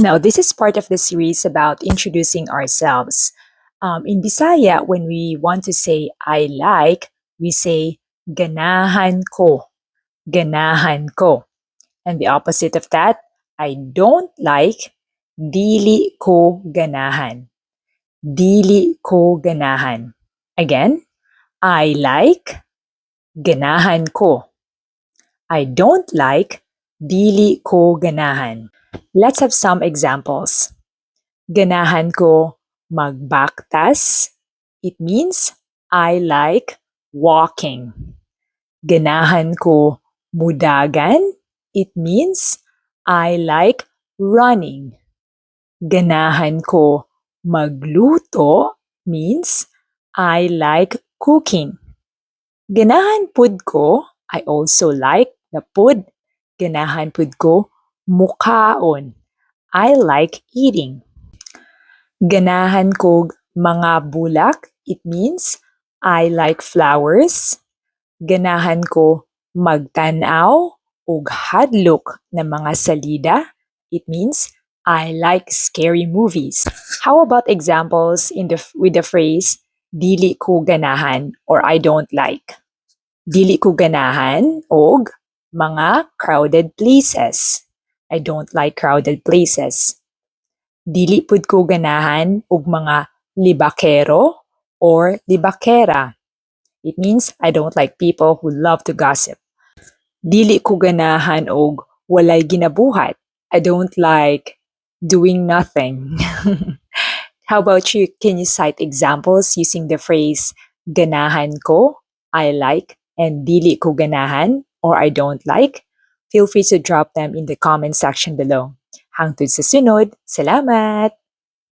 Now, this is part of the series about introducing ourselves. In Bisaya, when we want to say "I like," we say "ganahan ko." "Ganahan ko." And the opposite of that, "I don't like," "dili ko ganahan." "Dili ko ganahan." Again, "I like," "ganahan ko." "I don't like," "dili ko ganahan." Let's have some examples. Ganahan ko magbaktas. It means I like walking. Ganahan ko mudagan. It means I like running. Ganahan ko magluto means I like cooking. Ganahan pud ko, I also like na pud. Ganahan pud ko mukaon. I like eating. Ganahan kog mga bulak. It means I like flowers. Ganahan ko magtan-aw og hadlok na mga salida. It means I like scary movies. How about examples in the with the phrase "dili ko ganahan" or "I don't like"? Dili ko ganahan og mga crowded places. I don't like crowded places. Dili pud ko ganahan og mga libakero or libakera. It means I don't like people who love to gossip. Dili ko ganahan og walay ginabuhat. I don't like doing nothing. How about you? Can you cite examples using the phrase "ganahan ko," "I like," and "dili ko ganahan" or "I don't like"? Feel free to drop them in the comment section below. Hangtod sa sunod, salamat!